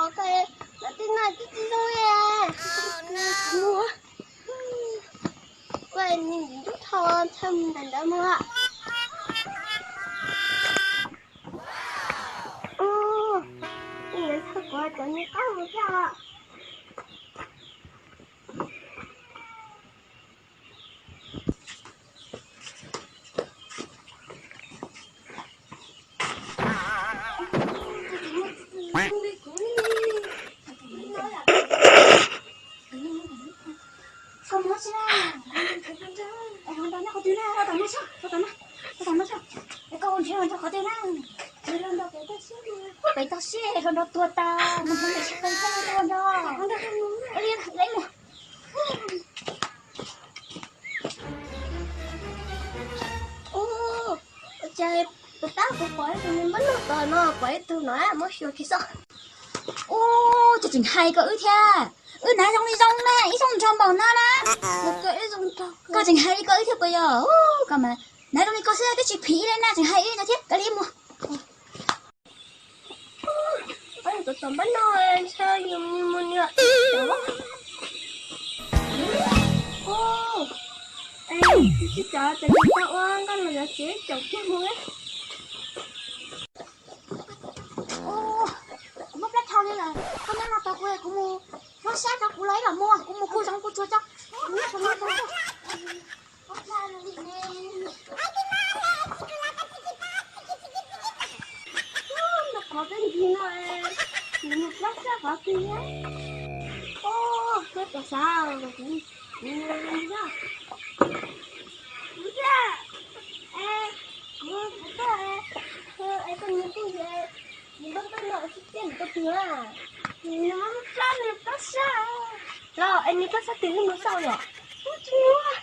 Koj, lawv tej no twb tsis zoo li. Kuv mus, kuv mus ntub thau chaw mus ntawm ntawd mus. Ub, ib yam ntshe kuv cov me qab mus thiab os. Koj mus tsis na? Es hov nrog nyob qhov twg na? Rau tom no tso, rau tom no, rau tom no tso. Es koj ua nrhiav hov nrog qhov twg na? Pem toj siab, hov nrog tuag tas, mus hov ntawm sab pem toj tuag nrog. Ua li, lawv mus. Ub, ua cas tus tab kuv pom ib tug me npab noj tom no, pom ib tug no muab xyuas kiag xwb. Ub, cas tseem hais koj wb thiab. Wb hnav zoo li zoo na, ib zoo nrog npaum no na. Koj tseem hais li koj wb thiab puas yog? Ub, koj mas hnav zoo li koj xwb twb tsis phim li na, tseem hais wb no thiab, kav liam mus. Ub, tom npab no ntshe yus mus nws. Ub, es tsis caum ces tsis tau ua nkauj los yuav txiv caum kiag mus. Ub, kuv muaj plab thau li lawm, koj nyob no tos kuv, kuv mus hlob sab rau kuv los ib los mus, kuv mus kuj zoo kuj tsuag tso. Qhov twg ntxim no, nws mus plab sab qhov twg thiab. Ub, peb pom xav, kuv mus na. Kuv thiab, es kuv, kuv tuaj, es koj nws kuj yog, nws npab npab no tsis tiaj nws tuaj twg na. Nws mus plab, nws plab sab. Los es nws plab sab twg wb mus xauj los? Wb tsis mus.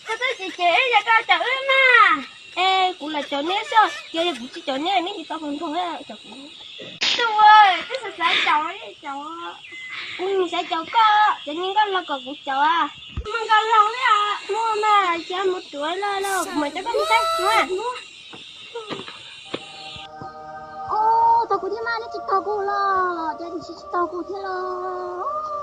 Koj twb tsis ces wb yog koj caum wb mas. Es kuv lam caum neb xwb, yog yog kuv tsis caum neb, neb tsis tau hluas nraug caum kuv. Tus, twb xav xav caum, caum. Kuv xav caum koj, cov niag nkauj los kom kuv caum. Muaj nkauj laug thiab, muaj mas, cia mus tuav lawm los kuv mam coj koj mus saib. Ub, tos kuv thiab mas, neb tsis tos kuv los, ces neb tsis tos kuv thiab los.